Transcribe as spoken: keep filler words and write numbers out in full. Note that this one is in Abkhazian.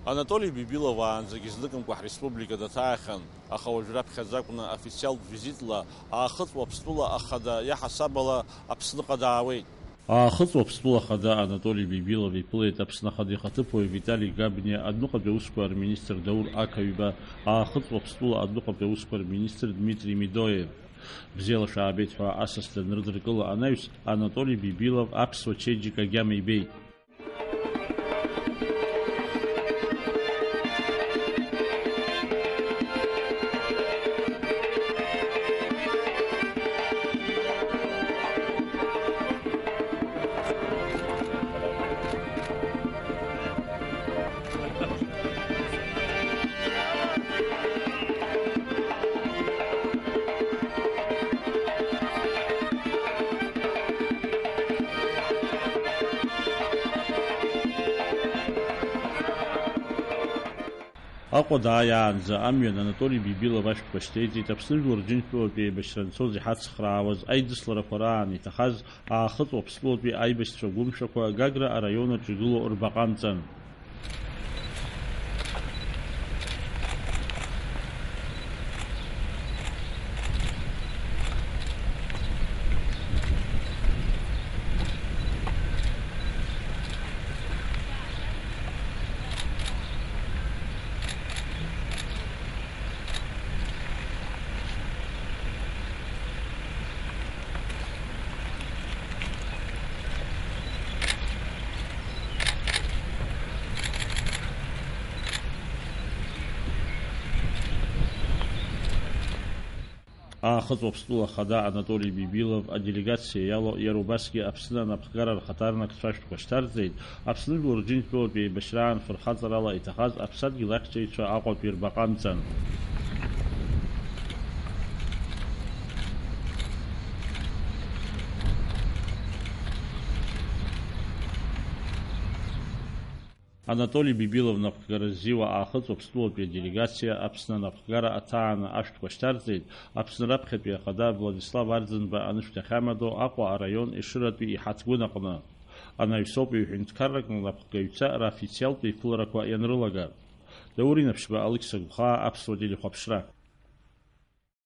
Анатоли Бибилов уаанӡагьы зныкымкәа ҳреспублика даҭаахьан, аха уажә раԥхьаӡа акәны официалтә визитла Аахыҵ Уаԥстәыла ахада иаҳасаб ала Аԥсныҟа даауеит. Аахыҵ Уаԥстәыла ахада Анатоли Бибилов иԥылеит Аԥсны ахада ихаҭыԥуаҩ Витали Габниа, адәныҟатәи аусқәа рминистр Даур Ақаҩба, Аахыҵ Уаԥстәыла адәныҟатәи аусқәа рминистр Дмитри Медоев. Бзиала шәаабеит ҳәа асас данрыдыркыла анаҩс, Анатоли Бибилов аԥсуа чеиџьыка агьама ибеит. Аҟәа дааиаанӡа амҩан Анатоли Бибилов ашәҭқәа шьҭеиҵеит Аԥсны Жәлар Џьынџьтәылатәи еибашьра анцоз иҳацхраауаз аидысларақәа раан иҭахаз Аахыҵ Уаԥстәылатәи аибашьцәа гәымшәақәа Гагра араион аҿы игылоу рбаҟа амҵан. Аахыҵ Уаԥстәыла ахада Анатоли Бибилов аделегациа иалоу, иара убасгьы Аԥсны анапхгара рхаҭарнакцәа ашәҭқәа шьҭарҵеит, Аԥсны Жәлар Џьынџьтәылатәи еибашьраан фырхаҵарала иҭахаз аԥсадгьыл ахьчаҩцәа Аҟәатәи рбаҟа амҵан. Анатоли Бибилов напхгара ззиуа Аахыҵ Уаԥстәылатәи аделегациа Аԥсны анапхгара аҭааны ашәҭқәа шьҭарҵеит Аԥсны раԥхьатәи ахада Владислав Арӡынба анышә дахьамадоу Аҟәа араион Ешыратәи иҳаҭгәын аҟны. Анаҩсоуп ҩҳәынҭқаррак напхгаҩцәа рафициалтә еиԥыларақәа ианрылага. Даур Инаԥшьба, Алықьса Гәхаа, Аԥсуа телехәаԥшра.